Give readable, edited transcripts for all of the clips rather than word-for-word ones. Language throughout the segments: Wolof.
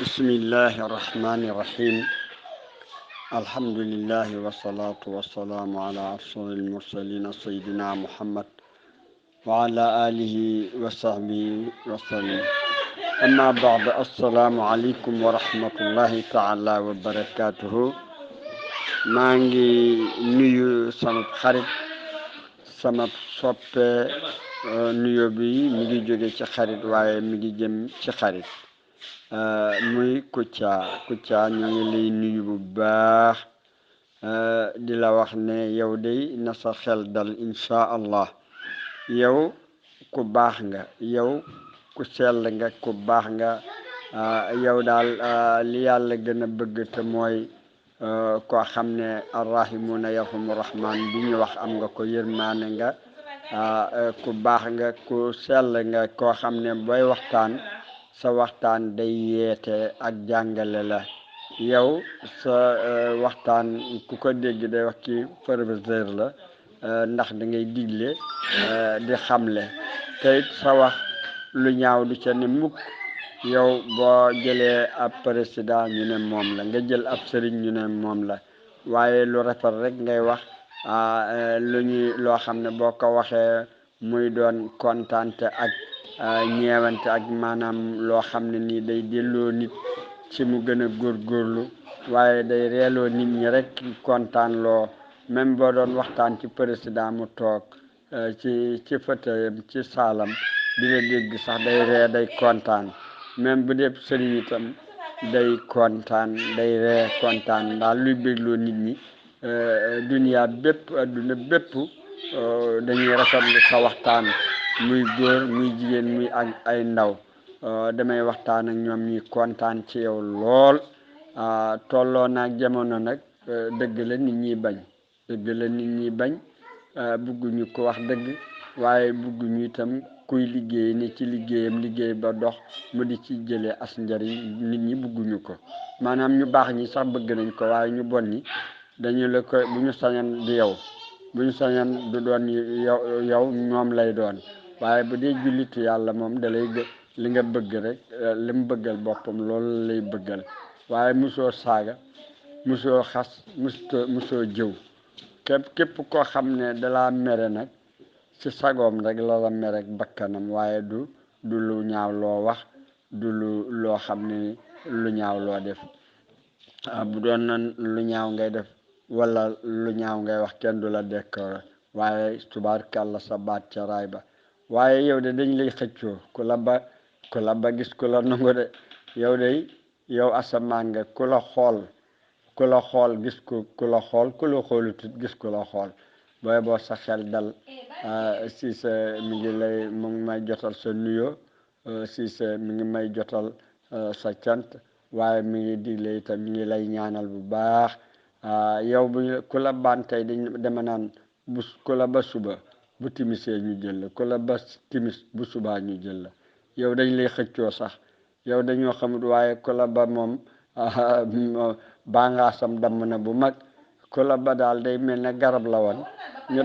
بسم الله الرحمن الرحيم. الحمد لله والصلاة والسلام على أفضل المرسلين سيدنا محمد وعلى آله وصحبه وسلم. أما بعد، السلام عليكم ورحمة الله تعالى وبركاته. مانجي نيو سما خريط سما soppe nuyo bi mi ngi jóge ci xarit waaye mi ngi jëm ci xarit muy Kouthia ñu ngi lay nuyu bu baax di la wax ne yow de na sa xel dal insha allah. yow ku baax nga, yow ku sell nga, ku baax nga. yow daal li yàlla gën a bëgg te mooy koo xam ne arrahimuna yarhamu rahman bi ñu wax am nga ko, yërmaane nga. ku baax nga, ku sell nga, koo xam ne booy waxtaan sa waxtaan day yeete ak jàngale la. yow sa waxtaan ku ko dégg day wax ci professeur la, ndax da ngay digle di xamle te it sa wax lu ñaaw du ca ne mukk. yow boo jëlee ab président ñu ne moom la, nga jël ab sëriñ ñu ne moom la, waaye lu rafet rek ngay wax. loo xam ne boo ko waxee muy doon kontaante ak ñeewante ak maanaam loo xam ne nii day delloo nit ci mu gën a góorgóorlu, waaye day reeloo nit ñi rek kontaan loo. même boo doon waxtaan ci président mu toog ci fauteuilam ci saalam dina dégg sax day ree day kontaan. même bu dee sëriñ itam day kontaan day ree kontaan daal luy bégloo nit ñi. duniya bépp adduna bépp dañuy rafetlu sa waxtaan, muy góor muy jigéen muy ak ay ndaw. damay waxtaan ak ñoom ñuy kontaan ci yow lool. tolloo naag jamono nag, dëgg la nit ñi bañ, dëgg la nit ñi bañ, bugguñu ko wax dëgg, waaye bugguñu itam kuy liggéey ne ci liggéeyam liggéey ba dox mu di ci jëlee as njariñ. nit ñi bugguñu ko, maanaam ñu baax ñi sax bëgg nañ ko, waaye ñu bon ñi dañu la ko bu ñu sañan di yow, bu ñu sañan du doon yow ñoom lay doon. waaye bu dee jullitu yàlla moom dalay li nga bëgg rek, li mu bëggal boppam loolu lay bëggal. waaye musoo saaga, musoo xas, musoo jëw. képp koo xam ne dalaa mere nag ci sagoom rek la mere ak bakkanam, waaye du lu ñaaw loo wax, du loo xam ne lu ñaaw loo def. bu doon na lu ñaaw ngay def wala lu ñaaw ngay wax kenn du la décoré, waaye tubaarkàlla sa baat ca raay ba. waaye yow de dañ lay xëccoo ku la ba gis ku la nangu de. yow asamaan nga, ku la xool gis ku la xool, ku la xoolutut gis ku la xool. booy boo sa xel dal. Cissé mi ngi may jotal sa nuyoo, Cissé mi ngi may jotal sa cant, waaye mi ngi digle itam mi ngi lay ñaanal bu baax. yow ku la baan tey dama naan ku la ba suba bu timisee ñu jël la, ku la ba timis bu subaa ñu jël la. yow dañ lay xëccoo sax, yow dañoo xamut, waaye ku la ba moom baa ngaa sam damm na bu mag. ku la ba daal day mel ne garab la woon ñu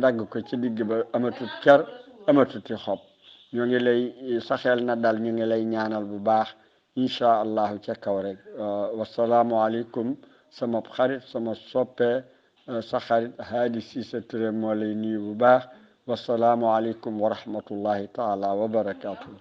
dagg ko ci digg ba amatut ker amatuti xob. ñu ngi lay saxeel na dal, ñu ngi lay ñaanal bu baax insha allahu ca kaw rek. wasalaamu aleykum sama xarit sama soppe sa xarit Hady Cissé Touré moo lay nuyu bu baax. wasalaamu aleykum wa rahmatullahi taala wa barakatuh.